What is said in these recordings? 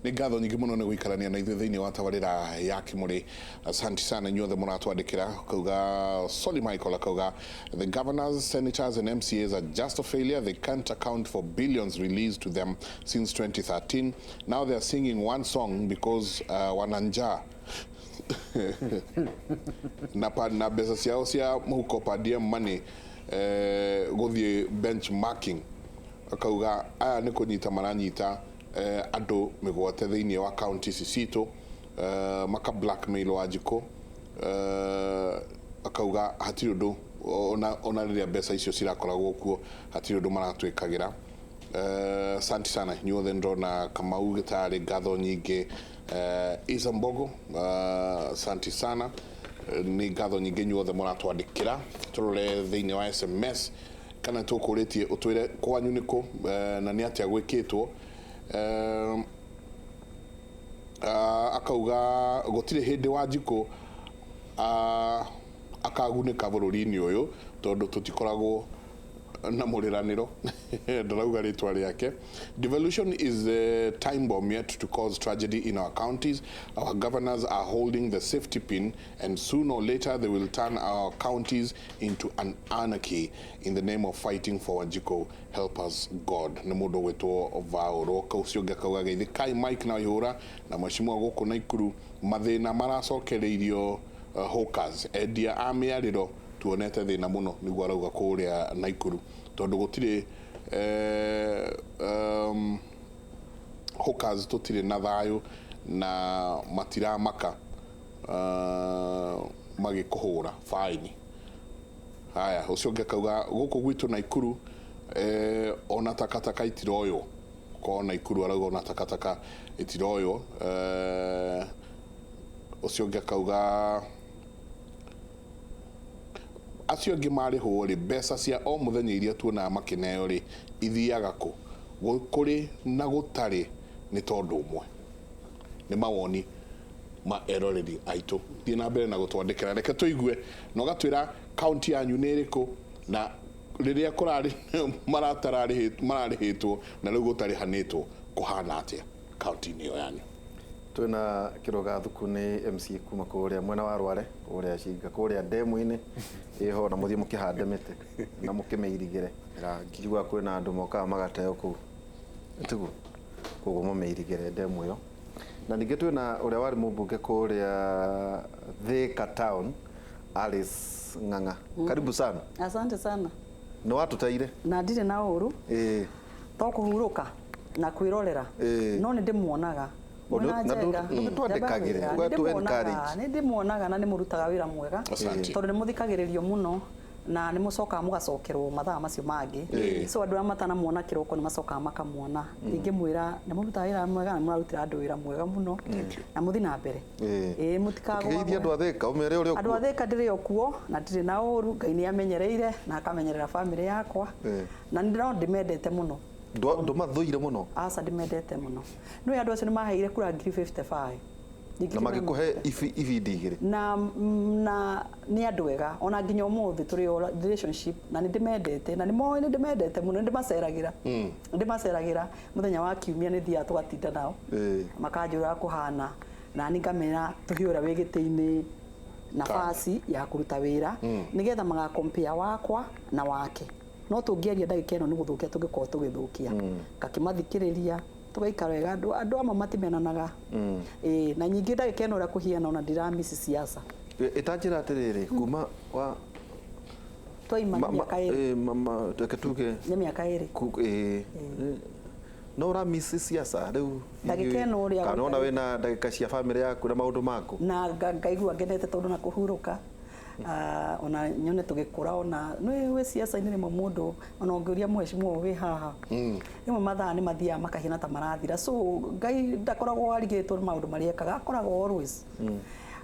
Nĩ ngatho nyingĩ mũno nĩ gũikarania na ithuĩ thĩinĩ wa tabarĩra ya Kĩmũrĩ. Asante sana inyuothe mũratwandĩkĩra. Akauga Soli Michael akauga the governors, senators and MCAs are just a failure. They can't account for billions released to them since 2013. Now they are singing one song because wana njaa na, pa, na mbeca ciao cia mũhuko per diem money gũthiĩ benchmarking. Akauga aya nĩ kũnyita maranyita andũ mĩgwate thĩinĩ wa county ici citũ, maka blackmail Wanjikũ. Akauga hatirĩ ũndũ ona rĩrĩa mbeca icio cirakoragwo kuo hatirĩ ũndũ maratwĩkagĩra. Asante sana inyuothe, ndĩrona Kamau gĩtarĩ ngatho nyingĩ, Isa Mbogo, asante sana. Nĩ ngatho nyingĩ inyuothe mũratwandĩkĩra. Tũrore thĩinĩ wa SMS kana tũkũrĩtie ũtwĩre kwanyu nĩkũ na nĩ atĩa gwĩkĩtwo. Akauga gũtirĩ hĩndĩ Wanjikũ akagunĩka bũrũri-inĩ ũyũ tondũ tũtikoragwo na mũrĩranĩro. Ndarauga rĩtwa rĩake. Devolution is a time bomb yet to cause tragedy in our counties. Our governors are holding the safety pin and sooner or later they will turn our counties into an anarchy in the name of fighting for Wanjiko. Help us God. Nĩ mũndũ ũgwĩtwo Vaũro. Ũcio ũngĩ akauga geithĩkai Mike na Waihũra na mheshimiwa gũkũ Naikuru. Mathĩna maracokereirio hawkers, endia a mĩarĩro, tuonete thĩna mũno, nĩguo arauga kũrĩa Naikuru, tondũ gũtirĩ hawkers, tũtirĩ na thayũ na matiramaka magĩkũhũra faini. Haya, ũcio ũngĩ akauga gũkũ gwitũ Naikuru ona takataka itiroywo. Ko Naikuru arauga ona takataka itiroywo. Ũcio ũngĩ akauga acio angĩ marĩhwo rĩ, mbeca cia o mũthenya iria tuonaga makĩneo rĩ, ithiaga kũ? Kũrĩ na gũtarĩ nĩ tondũ ũmwe. Nĩ mawoni ma eroreri aitũ. Thiĩ na mbere na gũtwandĩkĩra, reke tũigue na ũgatwĩra kaunti yanyu nĩ ĩrĩkũ na rĩrĩa kũrarĩ mararĩhĩtwo na rĩu gũtarĩhanĩtwo kũhana atĩa kaunti-inĩ ĩyo yanyu. Twĩna Kĩrũga Thuku, nĩ MCA kuma kũrĩa mwena wa Rware, kũrĩa Cinga, kũrĩa ndemu-inĩ ĩho, na mũthiĩ mũkĩhande mĩtĩ na mũkĩmĩirigĩre. Njiguaga kwĩna andũ mokaga magateo kũu, tiguo? Koguo mũmĩirigĩre ndemu ĩyo. Na ningĩ twĩna ũrĩa warĩ mũmbunge kũrĩa Thika Town, Alice Ng'ang'a. Karibu sana. Asante sana. Nĩ watũteire. Na ndirĩ na ũru. To kũhurũka na kwĩrorera. No nĩ ndĩmuonaga. Mwena na Njenga. Ndũgĩtwandĩkagĩre, ũgatũ encourage. Nĩ ndĩmuonaga na nĩ mũrutaga wĩra mwega. Asante. Tondũ nĩ mũthikagĩrĩrio mũno na nĩ mũcokaga mũgacokerwo mathaa macio mangĩ. So andũ arĩa matanamuona kĩroko nĩ macokaga makamuona. Ingĩmwĩra nĩ mũrutaga wĩra mwega na nĩ mũrarutĩra andũ wĩra mwega mũno na mũthiĩ na mbere. Ĩĩ, mũtikagũa. Andũ a Thika ũmere ũrĩa Andũ a Thika ndĩrĩ o kuo na ndirĩ na ũru. Ngai nĩ amenyereire na akamenyerera famĩlĩ yakwa na no ndĩmendete mũno. Ndũmathũire mũno? Aca, ndĩmendete mũno. Nĩũĩ andũ acio nĩ maheire kura 55,000. Na magĩkũhe ibindi igĩrĩ. Na nĩ andũ ega ona nginya ũmũthĩ tũrĩ o relationship na nĩ ndĩmendete na nĩ moĩ nĩ ndĩmendete mũno, nĩ ndĩmaceragĩra. Nĩ ndĩmaceragĩra mũthenya wa kiumia, nĩ thiaga tũgatinda nao. Makanjũra kũhana na niĩ ngamera tũhe ũrĩa wĩ gĩtĩ-inĩ nafasi ya kũruta wĩra nĩgetha maga compare wakwa na wake. No tũngĩaria ndagĩka ĩno nĩ gũthũkia tũngĩkorwo tũgĩthũkia. Ngakĩmathikĩrĩria tũgaikara wega. Andũ amwe matimenanaga. Ĩĩ, na nyingĩ ndagĩka ĩno ũrĩa kũhiana ona ndiramici siasa. Ĩtanjĩra atĩrĩrĩ, kuma wa twaima nĩ mĩaka 2. Reke tuge nĩ mĩaka 2. No ũramisi siasa rĩu? Ndagĩka ĩno ũrĩa kana ona wĩna ndagĩka cia bamĩrĩ yaku na maũndũ maku? Na ngaigua ngenete tondũ na kũhurũka, ona nyone tũgĩkũra, ona nĩ wĩ siasa-inĩ rĩmwe mũndũ ona ũngĩũria mheshimiwa wĩ haha, rĩmwe mathaa nĩ mathiaga makahiana ta marathira. So Ngai ndakoragwo arigĩtwo nĩ maũndũ marĩa ekaga, akoragwo always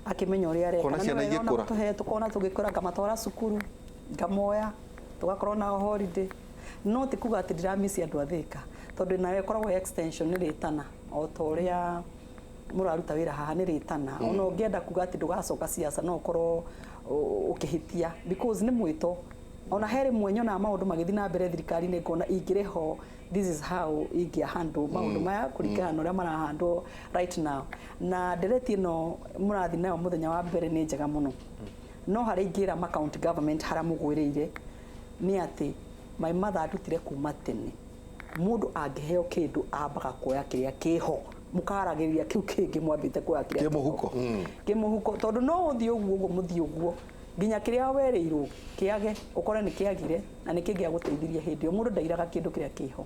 akĩmenya ũrĩa areka. Na ciana igĩkũra. Tũhe tũkona tũgĩkũra, ngamatwara cukuru, ngamoya, tũgakorwo nao holiday. No ti kuga atĩ ndiramisi andũ a Thika, tondũ nayo ĩkoragwo extension, nĩ rĩtana o ta ũrĩa mũraruta wĩra haha, nĩ rĩtana. Ona ũngĩenda kuga atĩ ndũgacoka siasa no ũkorwo ũkĩhĩtia because nĩ mwĩto. Ona he rĩmwe nyonaga maũndũ magĩthiĩ na mbere thirikari-inĩ, ngona ingĩrĩ ho, this is how ingĩa handle maũndũ maya kũringana na ũrĩa marahandwo right now. Na ndereti ĩno mũrathiĩ nayo mũthenya wa mbere nĩ njega mũno, no harĩa ingĩra ma county government harĩa mũgwĩrĩire nĩ atĩ my mother andutire kuma tene, mũndũ angĩheo kĩndũ ambaga kuoya kĩrĩa kĩho, mũkaragĩrĩria kĩu kĩngĩ mwambĩte kuoya kĩrĩa Kĩmũhuko. Kĩmũhuko, tondũ no ũthiĩ ũguo ũguo mũthiĩ ũguo nginya kĩrĩa werĩirwo kĩage, ũkore nĩ kĩagire na nĩ kĩngĩagũteithirie hĩndĩ ĩyo. Mũndũ ndairaga kĩndũ kĩrĩa kĩho.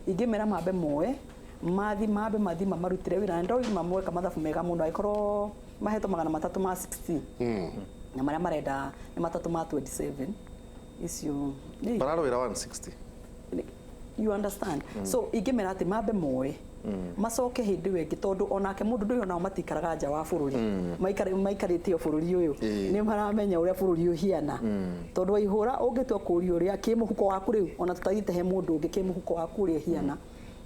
Ingĩmera mambe moe mathi, mambe mathi mamarutĩre wĩra, na ndoima mweka mathabu mega mũno, angĩkorwo mahetwo 300 ma 16 na marĩa marenda nĩ matatũ ma 27 icio nĩ Mararwĩra 160. You understand? So ingĩmera atĩ mambe moe, macoke hĩndĩ ĩyo ĩngĩ, tondũ onake mũndũ ndũyũ nao matikaraga nja wa bũrũri, maikarĩte o bũrũri ũyũ, nĩ maramenya ũrĩa bũrũri ũhiana, tondũ waihũra ũngĩtua kũũria ũrĩa kĩmũhuko waku rĩu, ona tũtathiĩte he mũndũ ũngĩ, kĩmũhuko waku ũrĩa ũhiana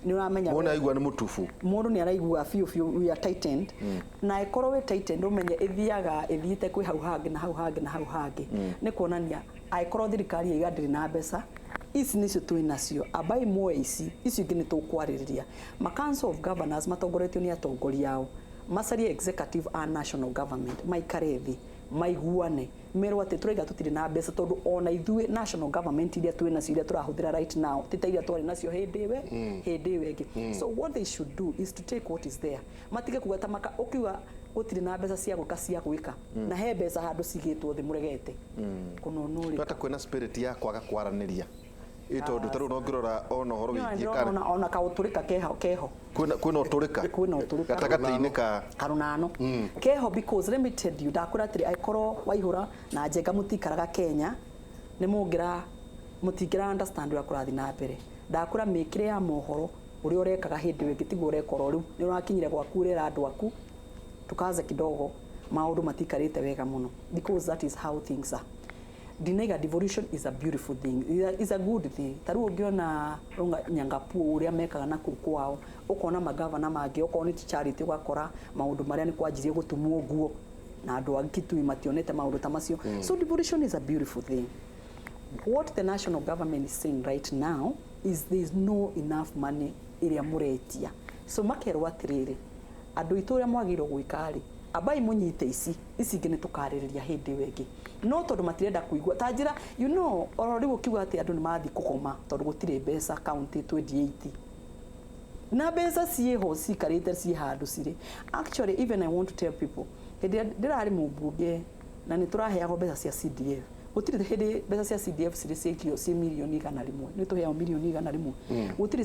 nĩ ũramenya. Mũndũ aigua nĩ mũtubu. Mũndũ nĩ araigua biũ biũ we are tightened, na ĩkorwo wĩ tightened, ũmenye ĩthiaga ĩthiĩte kwĩ hau hangĩ na hau hangĩ na hau hangĩ. Nĩ kuonania angĩkorwo thirikari yaiga ndĩrĩ na mbeca ici, nĩcio twĩ nacio, ambai muoe ici, icio ingĩ nĩ tũkwarĩrĩria. Ma Council of Governors matongoretio nĩ atongoria ao, macarie executive a national government, maikare thĩ maiguane, merwo atĩ tũraiga tũtirĩ na mbeca, tondũ ona ithuĩ national government iria twĩ nacio, iria tũrahũthĩra right now, ti ta iria twarĩ nacio hĩndĩ ĩyo ĩngĩ. So what they should do is to take what is there, matige kuga ta maka ũkiuga gũtirĩ na mbeca cia gwĩka na he mbeca handũ cigĩtwo thĩ mũregete kũnũnũrĩ. Twata kwĩna spirit ya kwaga kwaranĩria, ĩ tondũ ta rĩu no ngĩrora ona ũhoro wĩgiĩ kana ona kaũtũrĩka keho keho. Kwĩna ũtũrĩka. Kwĩna ũtũrĩka. Gatagatĩ-inĩ ka karunano keho, because let me tell you, ndakwĩra atĩrĩ, angĩkorwo Waihũra na Njenga mũtikaraga Kenya, nĩ mũngĩra mũtingĩra understand ũrĩa kũrathiĩ na mbere. Ndakwĩra mĩkĩre ya mohoro ũrĩa ũrekaga hĩndĩ ĩyo ĩngĩ tiguo ũreka oro rĩu. Nĩ ũrakinyire gwaku, ũrera andũ aku tukaze kidogo, maũndũ matikarĩte wega mũno, because that is how things are. Ndinaiga devolution is a beautiful thing, is a good thing. Ta rĩu ũngĩona Ronga Nyangapuo ũrĩa mekaga na kũu kwao, ũkona magavana mangĩ, okorwo nĩ charity, ũgakora maũndũ marĩa nĩ kwanjirie gũtumwo nguo na andũ a Kitui mationete maũndũ ta macio. So devolution is a beautiful thing. What the national government is saying right now is there is no enough money ĩrĩa mũretia. So makerwo atĩrĩrĩ, andũ aitũ, ũrĩa mwagĩrĩirwo gwĩka rĩ, ambai mũnyite ici, ici ingĩ nĩ tũkarĩrĩria hĩndĩ ĩyo ĩngĩ. No tondũ matirenda kũigua ta njĩra oro rĩu ũkiuga atĩ andũ nĩ mathiĩ kũgoma tondũ gũtirĩ mbeca county 28 na mbeca ciĩho cikarĩte ciĩ handũ cirĩ. Actually, even I want to tell people, hĩndĩ ĩrĩa ndĩrarĩ mũmbunge na nĩ tũraheagwo mbeca cia CDF, gũtirĩ hĩndĩ mbeca cia CDF cirĩ ciaikio ciĩ mirioni 100. Nĩ tũheagwo mirioni 100, gũtirĩ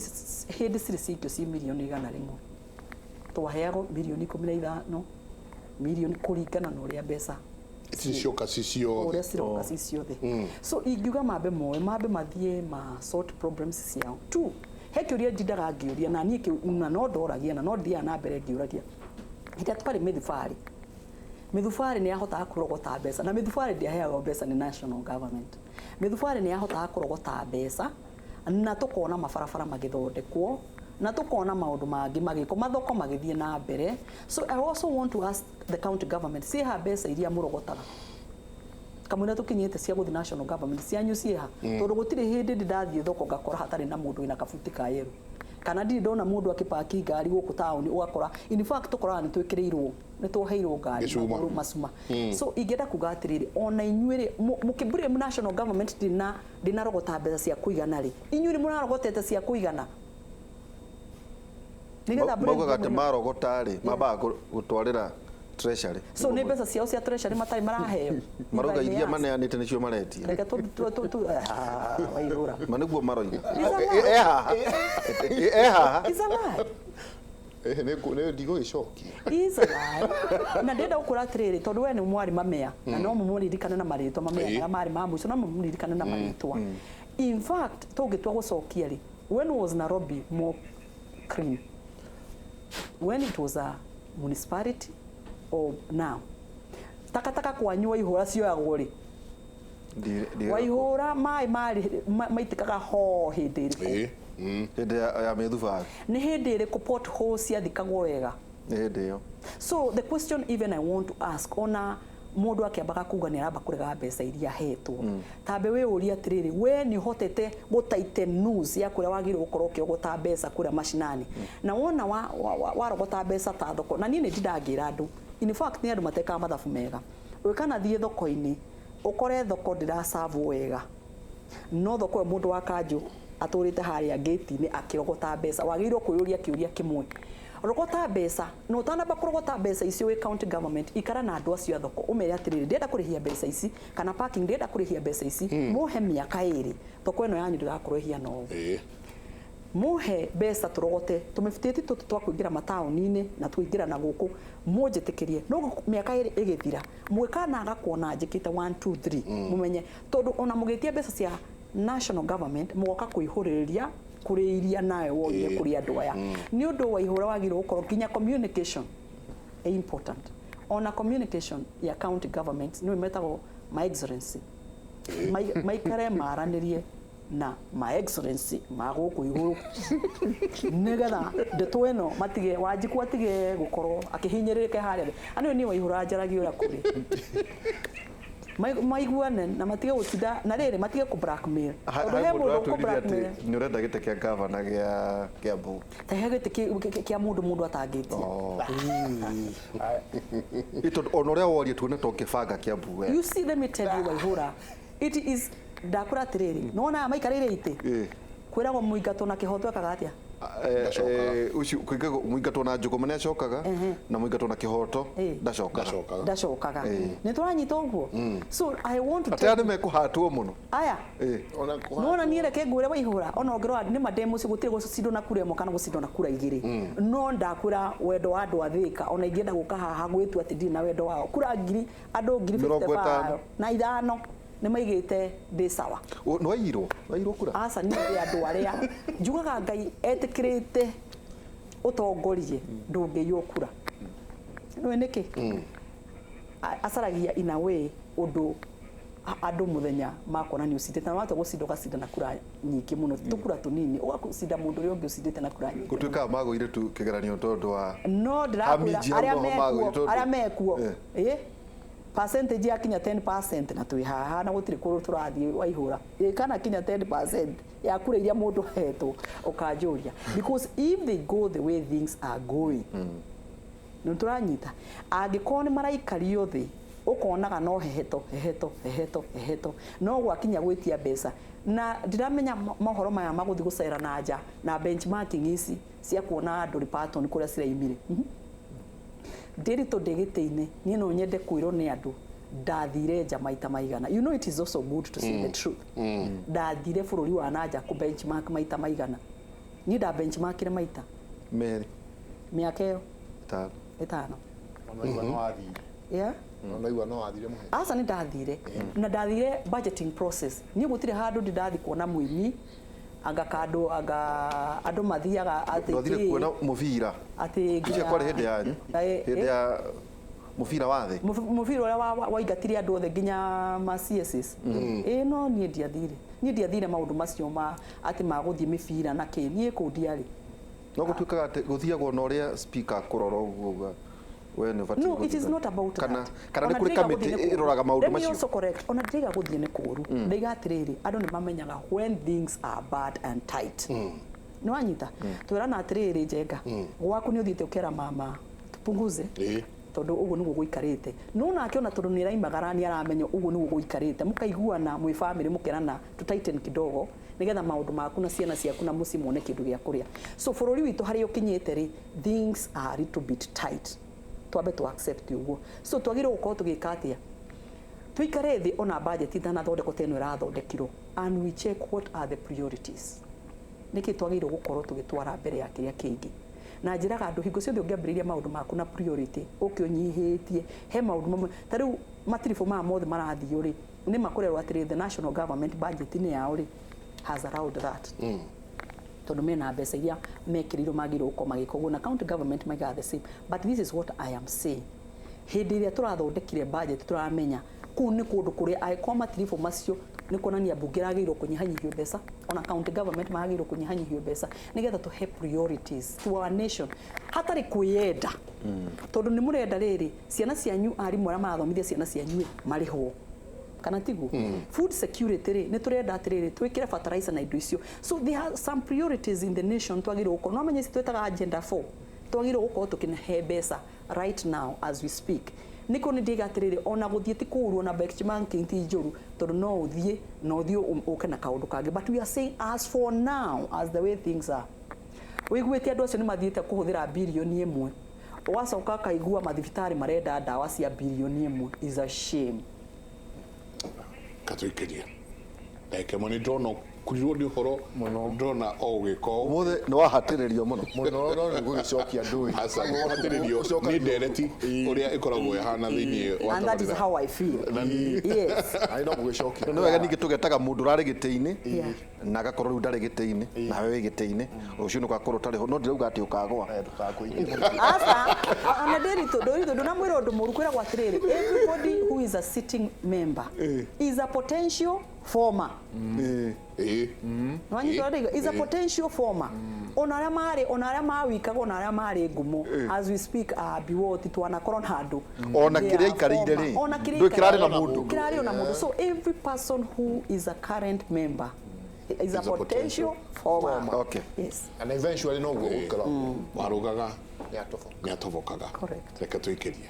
hĩndĩ cirĩ ciaikio ciĩ mirioni 100. Twaheagwo mirioni 15, mirioni, kũringana na ũrĩa mbeca ici cioka ci ciothe. Ũrĩa ciroka ci ciothe. So ingiuga mambe moe, mambe mathiĩ ma sort problems ciao tu. He kĩũria ndindaga ngĩũria na niĩ na no ndoragia na no ndithiaga na mbere ngĩũragia. Hĩndĩ ĩrĩa twarĩ mĩthubarĩ, mĩthubarĩ nĩ yahotaga kũrogota mbeca, na mĩthubarĩ ndĩaheagwo mbeca nĩ national government. Mĩthubarĩ nĩ yahotaga kũrogota mbeca na tũkona mabarabara magĩthondekwo na tũkona maũndũ mangĩ magĩkwo, mathoko magĩthiĩ na mbere. So I also want to ask the county government, ciĩha mbeca iria mũrogotaga kamũira tũkinyĩte cia gũthiĩ national government cianyu ciĩha? Tondũ gũtirĩ hĩndĩ ndĩ ndathiĩ thoko ngakora hatarĩ na mũndũ wĩna kabuti ka yellow, kana ndirĩ ndona mũndũ akĩpaki ngari gũkũ taũni ũgakora. In fact, tũkoraga nĩ twĩkĩrĩirwo, nĩ twoheirwo ngari Gĩcuma. magũrũ macuma. So ingĩenda kuga atĩrĩrĩ, ona inyuĩ rĩ, mũkĩmbũrĩ national government ndĩnarogota mbeca cia kũigana rĩ, inyuĩ nĩ mũrarogotete cia kũigana nĩgetha mbura Maugaga atĩ ĩngĩ- marogota rĩ, mambaga gũtwarĩra treasury. So nĩ mbeca ciao cia treasury matarĩ maraheo? Marauga iria If I may ask. maneanĩte nĩcio maretia. Reke tu ah, Waihũra. Ma nĩguo maroiga. It's a lie. E haha, e haha. It's a lie. Nĩ ndigũgĩcokia. Is a lie. Na ndĩrenda gũkwĩra atĩrĩrĩ, tondũ we nĩ mwarĩ mamea na no mũmũririkane na marĩtwa, mamea Ĩĩ. marĩa marĩ ma mũico no mũmũririkane na marĩtwa. In fact, tũngĩtua gũcokia rĩ, when was Nairobi more clean? When it was a municipality or now? Takataka kwanyu Waihũra cioyagwo rĩ? Waihũra maĩ marĩ maitĩkaga ho hĩndĩ ĩrĩkũ? Ĩĩ. Hĩndĩ ya mĩthubarĩ. Nĩ hĩndĩ ĩrĩkũ pothole ciathikagwo wega? Nĩ hĩndĩ ĩyo. So the question even I want to ask, ona Mũndũ akĩambaga kuga nĩ aramba kũrega mbeca iria ahetwo, tambe wĩyũrie atĩrĩrĩ, we nĩ ũhotete gũtighten noose ya kũrĩa wagĩrĩirwo gũkorwo ũkĩrogota mbeca kũrĩa macinani, na wona warogota mbeca ta thoko. Na niĩ nĩ ndindaga ngĩra andũ, in fact nĩ andũ matekaga mathabu mega. Ũgĩkana thiĩ thoko-inĩ, ũkore thoko ndĩracavwo wega, no thoko ĩyo mũndũ wa kanjũ atũrĩte harĩa ngĩti-inĩ akĩrogota mbeca, wagĩrĩirwo kwĩyũria kĩũria kĩmwe. Rogota mbeca, na ũtanamba kũrogota mbeca icio wĩ county government, ikara na andũ acio a thoko, ũmere atĩrĩrĩ, ndĩrenda kũrĩhia mbeca ici kana parking, ndĩrenda kũrĩhia mbeca ici, mũhe mĩaka 2, thoko ĩno yanyu ndĩgakorwo ĩhiana ũũ. Muhe mbeca tũrogote tũmĩbutĩti tũtũ twa kũingĩra mataũni-inĩ na tũingĩra na gũkũ, mũnjĩtĩkĩrie. No mĩaka 2 ĩgĩthira, mũgĩkanaga kuona njĩkĩte 1 2 3, mũmenye tondũ ona mũgĩtia mbeca cia national government mũgoka kwĩhũrĩrĩria kũrĩ iria nawe wonire kũrĩ andũ aya. Nĩ ũndũ wa ihũra wagĩrĩirwo gũkorwo nginya communication ĩ important. Ona communication ya county government nĩwe metagwo my excellency, maikare maranĩrie na my excellency ma gũkũ igũrũ, nĩgetha ndeto ĩno matige, Wanjikũ atige gũkorwo akĩhinyĩrĩrĩka harĩa thĩ. Anĩo niĩ Waihũra njaragia ũrĩa kũrĩ. Maiguane na matige gũtinda na rĩrĩ, matige kũ blackmail, tondũ he mũndũ ũkũ blackmail. Nĩ ũrenda gĩtĩ kĩa gavana gĩa Kiambu? Ta he gĩtĩ kĩa mũndũ atangĩtia. Ĩ tondũ ona ũrĩa woria tuone to ũngĩbanga Kiambu we. You see, let me tell you, Waihũra, it is ndakwĩra atĩrĩrĩ, nĩwona aya maikarĩire itĩ, kwĩragwo mũingatwo na kĩhoto ekaga atĩa? Ũcio mũingatwo na njũgũma nĩ acokaga, na mũingatwo na kĩhoto ndacokaga. Ndacokaga. Ndacokaga. Nĩ tũranyita ũguo? So I want to Atĩ aya tell nĩ mekũhatwo mũno. Aya Ona kũhatwo. Nona niĩ reke ngwĩre, Waihũra, ona ũngĩrora nĩ ma ndĩ mũciĩ, gũtirĩ gũcindwo na kura ĩmwe kana gũcindwo na kura igĩrĩ, no ndakwĩra wendo wa andũ a Thĩka, ona ingĩenda gũka haha gwĩtua atĩ ndirĩ na wendo wao, kura ngiri andũ ngiri 50. 55 nĩ maigĩte ndĩ sawa. Nĩ waiyirwo? Waiyirwo kura? Aca, niĩ ndĩ andũ arĩa njugaga Ngai etĩkĩrĩte ũtongorie, ndũngĩiywo kura. Nĩũĩ nĩkĩ? Acaragia in a way ũndũ andũ mũthenya makona nĩ ũcindĩte, na watua gũcinda ũgacinda na kura nyingĩ mũno, ti tũkura tũnini, ũgacinda mũndũ ũrĩa ũngĩ ũcindĩte na kura nyingĩ. Gũtuĩkaga magũire tu kĩgeranio tondũ wa No ndĩrakwĩra Hamiji hau arĩa noho magũire mekuo, tondũ arĩa mekuo, ĩ percentage yakinya 10%, na twĩ haha na gũtirĩ kũndũ tũrathiĩ, Waihũra, ĩ kana kinya 10% ya kura iria mũndũ ahetwo, ũkanjũria, because if they go the way things are going, nĩ tũranyita, angĩkorwo nĩ maraikario thĩ, ũkonaga no heheto heheto heheto heheto, no gwakinya gwĩtia mbeca, na ndiramenya mohoro maya magũthiĩ gũcera na nja na benchmarking ici cia kuona andũ Patton kũrĩa ciraimire. Ndĩritũ ndĩ gĩtĩ-inĩ, niĩ no nyende kwĩrwo nĩ andũ ndathire nja maita maigana. You know, it is also good to say the truth. Ndathire bũrũri wa nanja kũ benchmark maita maigana? Niĩ nda benchmarkire maita 2. Mĩaka ĩyo 5. 5. Ona igua no wathire. Yeah? Ona igua no wathire mũhe. Aca, nĩ ndathire, na ndathire budgeting process. Niĩ gũtirĩ handũ ndi ndathi kuona mũini, anga kandũ, anga andũ mathiaga atĩ Ndwathire kĩ- kuona mũbira? Atĩ Icio kwarĩ hĩndĩ yanyu, hĩndĩ ya mũbira wa thĩ. Mũbira ũrĩa waingatire andũ othe nginya ma CSS. Ĩ no niĩ ndiathire, niĩ ndiathire maũndũ macio ma atĩ magũthiĩ mĩbira na kĩ, niĩ kũu ndiarĩ. No gũtuĩkaga atĩ gũthiagwo na ũrĩa speaker kũrora ũguo uga we nĩ ũbatiĩ No, it is gũthiĩ. not about kana that. Kana nĩ Ona kũrĩ ndĩraiga kamĩtĩ gũthiĩ nĩ kũũru. ĩroraga maũndũ Let me macio? also correct. Ona ndĩraiga gũthiĩ nĩ kũũru, ndaiga atĩrĩrĩ, andũ nĩ mamenyaga when things are bad and tight. Nĩ wanyita? Twĩrana atĩrĩrĩ, Njenga, gwaku nĩ ũthiĩte ũkera mama tupunguze, tondũ ũguo nĩguo gũikarĩte, no nake ona tondũ nĩ araimagara nĩ aramenya ũguo nĩguo gũikarĩte, mũkaiguana mwĩ family, mũkerana tu tighten kidogo nĩgetha maũndũ maku na ciana ciaku na mũciĩ muone kĩndũ gĩa kũrĩa. So bũrũri witũ harĩa ũkinyĩte rĩ, things are a little bit tight, twambe tu accept ũguo. So twagĩrĩirwo gũkorwo tũgĩka atĩa? Tuikare thĩ ona budget itanathondekwo ta ĩno ĩrathondekirwo, and we check what are the priorities, nĩkĩ twagĩrĩirwo gũkorwo tũgĩtwara mbere ya kĩrĩa kĩngĩ. Na njĩraga andũ hingo ciothe ũngĩambĩrĩria maũndũ maku na priority, ũke ũnyihĩtie he maũndũ mamwe. Ta rĩu matiribũ maya mothe marathiĩ rĩ, nĩ makũrerwo atĩrĩ, the national government budget-inĩ yao rĩ has allowed that, tondũ mena mbeca iria mekĩrĩirwo magĩrĩirwo gũkorwo magĩka ũguo, na county government maigaga the same. But this is what I am saying. Hĩndĩ ĩrĩa tũrathondekire budget, tũramenya kũu nĩ kũndũ kũrĩa angĩkorwo matiribũ macio nĩ kuonania mbunge ĩragĩrĩirwo kũnyihanyihio mbeca, ona county government magĩrĩirwo kũnyihanyihio mbeca, nĩgetha tũhe priorities to our nation hatarĩ kwĩyenda, tondũ nĩ mũrenda rĩrĩ ciana cianyu, arimũ arĩa marathomithia ciana cianyu marĩhwo kana tiguo. Food security rĩ, nĩ tũrenda atĩrĩrĩ twĩkĩre fertilizer na indo icio. So there are some priorities in the nation twagĩrĩirwo gũkorwo no menye ici twĩtaga agenda 4, twagĩrĩirwo gũkorwo tũkĩhe mbeca right now as we speak. Nĩkĩo nĩ ndiga atĩrĩrĩ, ona gũthiĩ ti kũũru, ona benchmarking ti njũru, tondũ no ũthiĩ na ũthiĩ ũke na kaũndũ kangĩ, but we are saying as for now, as the way things are, wĩiguĩte andũ acio nĩ mathiĩte kũhũthĩra 1 birioni, ũgacoka ũkaigua mathibitarĩ marenda ndawa cia 1 birioni. Is a shame. Katũikĩrie ndagĩka ĩmwe, nĩ ndĩrona kurirwo nĩ ũhoro, ndĩrona o ũgĩka ũũ. Ũmũthĩ nĩ wahatĩrĩrio mũno. Mũno, no nĩ gũgĩcokia ndũĩ. Aca, hatĩrĩrio nĩ ndereti ũrĩa ĩkoragwo ĩhana thĩinĩ wa And that is tabarĩra. how I feel, yes. Arĩ no gũgĩcokia. Nĩ wega ningĩ tũgetaga mũndũ ũrarĩ gĩtĩ-inĩ Yeah. na agakorwo rĩu ndarĩ gĩtĩ-inĩ, nawe wĩ gĩtĩ-inĩ, rũciũ nĩ ũgakorwo ũtarĩ ho, no ndirauga atĩ ũkagũa. Eh, ndũgakũingĩre. Asa ona ndĩritũ ndũritũ ndũnamwĩra ũndũ mũru, kwĩragwo atĩrĩrĩ, everybody who is a sitting member is a potential former. Ĩĩ. Nwanyita ũrĩa ndaiga? Is a potential former. Ona arĩa marĩ, ona arĩa mawikaga, ona arĩa marĩ ngumo as we speak, biwoti twanakorwo na andũ. Ona They kĩrĩa are aikarĩire former. rĩ, Ona kĩrĩa ndũĩ kĩrarĩ na aikarĩire. mũndũ. Kĩrarĩ ona mũndũ. So every person who is a current member is a Is a potential former. Okay. Yes. And eventually no guo gũkoragwo. Warũgaga Nĩ atoboka. nĩ atobokaga. Correct. Reke tũikĩrie.